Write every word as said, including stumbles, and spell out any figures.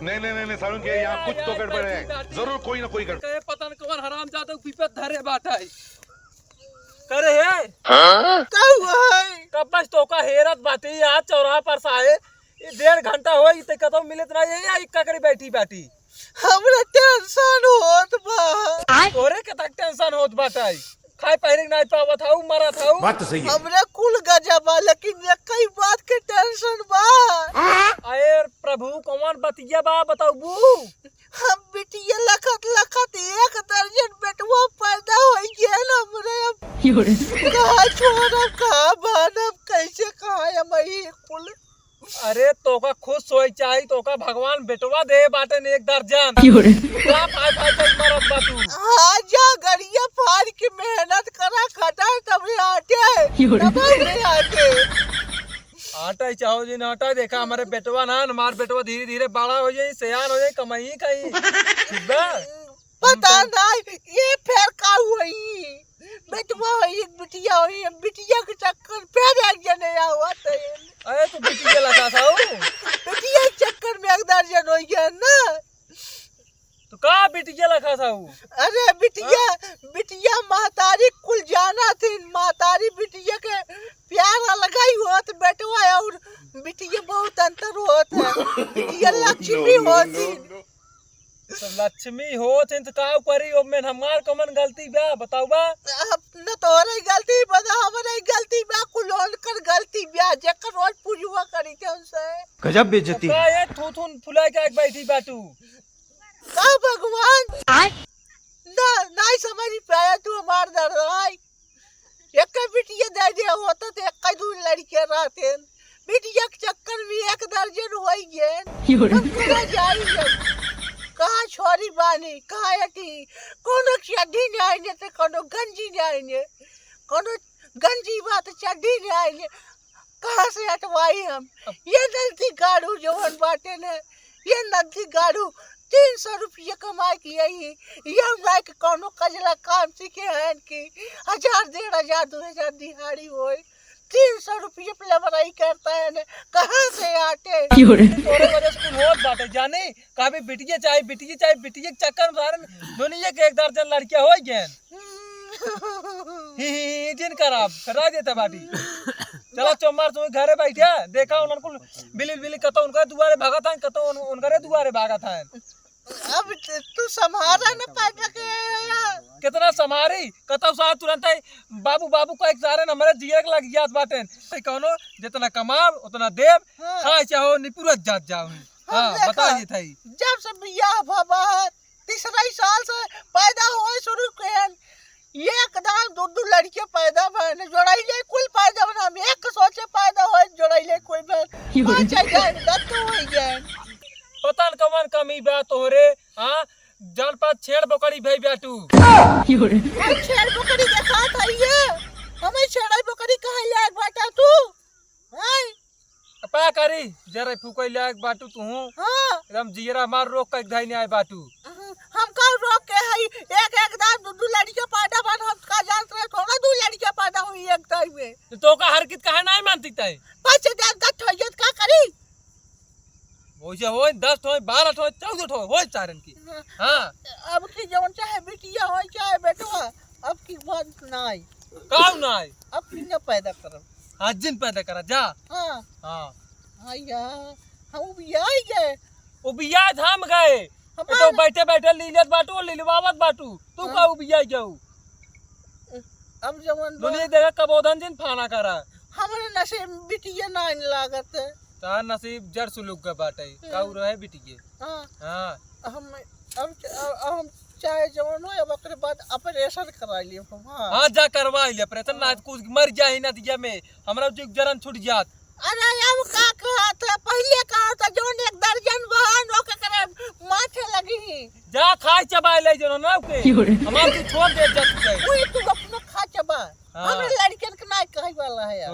नहीं, नहीं, नहीं, नहीं, सारुण के यहाँ कुछ तो गड़बड़ है। जरूर कोई ना कोई गड़बड़। कहे पता न कौन हरामजादा विपत धरे बाटे। करे हे? हाँ? का हुआ है? कब से तोका हेरत बाटी, आज चौराहा पर से आए, ये डेढ़ घंटा होई, ते कतौ मिलत ना, ये आई ककड़ी बैठी बाटी। हमरा tension होत बा। तोरे के तक tension होत बाटे? खाए पहिरे के नाई पावत हऊ, मरत हऊ। बात तो सही है। हमरा कुल गजा बा, लेकिन एक ही बात के tension बा। अरे प्रभु, कौन बतिया बा, बताऊ बू? हम बिटिया लखत लखत एक दर्जन बेटवा पैदा होई गए ना हमरे। अब यो रे। कहाँ छोड़ब, कहाँ बांधब, कैसे कहाँ हम ई कुल? अरे तोका खुश होई चाही, तोका भगवान बेटवा दे बाटेन एक दर्जन। यो रे। का फाय फाय कर मरत बा तू? हाँ, जा गड़िया फाड़ के मेहनत करा, खटा तब आटे। यो रे। तब आटे। आटा ही चाहो जी ना आटा, देखा हमारे बेटवा ना, हमार बेटवा धीरे धीरे बड़ा हो जाई, सयान हो जाई, कमाई खाई। ठीक बा? पता नहीं ये फेर का होई। बेटवा होई, एक बिटिया होई, हम बिटिया के चक्कर फेर एक जने आवत है। अरे तू बिटिया लखा था वो। बिटिया के चक्कर में एक दर्जन होई गया ना। तो का बिटिया लखा था वो? अरे बिटिया, हाँ? बिटिया महतारी कुल जाना थी, महतारी बिटिया के प्यार अलग ही होत, बेटवा और बिटिया बहुत अंतर होत है। बिटिया लक्ष्मी होती। तो लक्ष्मी होत हैं तो का करी, ओमे हमार कमन गलती बा, बताओ बा? अब न तोहरे गलती बा, न हमरे गलती बा, कुल उनकर गलती बा, जेकर रोज पूजवा करी थे उनसे। गजब बेइज्जती। का ये थू थू फुला के आके बैठी बाटू? का भगवान? आय? ना, नाई समझ पाया तू हमार दर्द, आई। एक बिटिया दे दे होता तो एक दू लड़के रहते। बिटिया के चक्कर में एक दर्जन होई गए। यो रे। हम कहाँ जाई हम? कहाँ छोरी बानी? कहाँ अटी? कोनो चड्ढी नहीं आइने तो कोनो गंजी नहीं आइने। कोनो गंजी बा तो चड्ढी नहीं आइने। कहाँ से अटवाई हम? अब ये नलती गाड़ू जवन बाटे न, ये नलती गाड़ू तीन सौ रुपये कमाए के यही, ये हमरा के कौनो कजला काम सीखे हैं कि हजार, डेढ़ हजार, दो हजार दिहाड़ी होए, तीन सौ रुपये पे लबराई करता है न, कहाँ से आटे? क्यों रे? तोरे वजह से कुल होत बाटे, जाने? कहबे बिटिया चाही, बिटिया चाही, बिटिया के चक्कर में सारे दुनिया के एक दर्जन लड़कियां होइ गए। ही, ही, ही, जिन खराब, करा देता बाटी। चला चोमार, तू घरे बैठा, देखा उन्हन कुल बिलिल बिलिल कतो उनका दुआरे भागत हैं, कतो उन-, उनकरे दुआरे भागत हैं। अब त-, तू संभारा न पैदा के या। कितना संभारी, कतो सा तुरंत ही बाबू, बाबू का एक सारे न हमरे जिए के लग जात बाटेन। ते कौनो जितना कमाब, उतना देब, हाँ। खाए चाहो, निपुरत जात जाओ। हम हाँ, देखा, बता देत हई। जब से बियाह भवा है, तीसरा ही साल से पैदा होए शुरू करेन, एकदम दू दू लड़के पैदा भएन, जोड़ाई ले कुल पैदा भएन, हम एक सोचे पैदा होए, जोड़ाई ले कुल भएन, यो रे। पाँच आ गए, दस तो हो गए। पता न कवन कमी बा तोहरे, हाँ? जान पा छेड़ बोकड़ी भई बा तू। यो रे। हम छेड़ बोकड़ी देखा था ये, हमें छेड़ बोकड़ी कहे लायक बाटा तू, हैं? का करी, जरे फूकई लायक बाटू तू। हाँ। एकदम जियरा मार रोक के धाई नहीं आए बाटू। हम का रोक के हई, एक, एक दाम दू, दू लड़िका पैदा बन, हम का जानत रहे, थोड़ा दू लड़िका पैदा हुई एक दाई में। तो तोका हरकत काहे नहीं मानती तय? पाँच हजार गठ हो जात, का करी? वैसे होई, दस ठो, बारह ठो, चौदह ठो होई सारन की। हाँ। हाँ। अब की जौन चाहे बिटिया होई, चाहे बेटवा, अब की बात नाई। काऊ नाई? अब की न पैदा करब। हाँ, जिन पैदा करा, जा। हाँ। हाँ। हाँ या, हम उबियाई गए। उबिया धाम गए। हम ए तो बैठे बैठे लीलत बाटू, लिलवावत बाटू। तू हाँ। का उबियाई जाऊ? अब जवन बा दुनिया देखा कबोधन जिन फाना करा। हमरे नसीब बिटिया नाई लागत है। तार नसीब जड़ सुलूक के बाटे। हम्म। काऊ रहे बिटिये। हाँ। हाँ। हम, अब, अब हम चाहे जवन हो, अब ओकरे बाद operation करा लिए हम, हाँ। हाँ, जा करवा ले operation, ना हाँ। कुछ मर जाए ना दिया में, हमरा जो जरन छूट जात। अरे, अब का कहत है, पहिले कहत है, जवन एक दर्जन बहन, ओके करे माथे लगी ही। जा खाए चबाए ले जनो ना ओके। क्यों रे? हमार तू छोड़ दे जा तू। वही तू अपना खा चबा। हाँ। हमरे लड़कन के नाई कहे वाला है यार।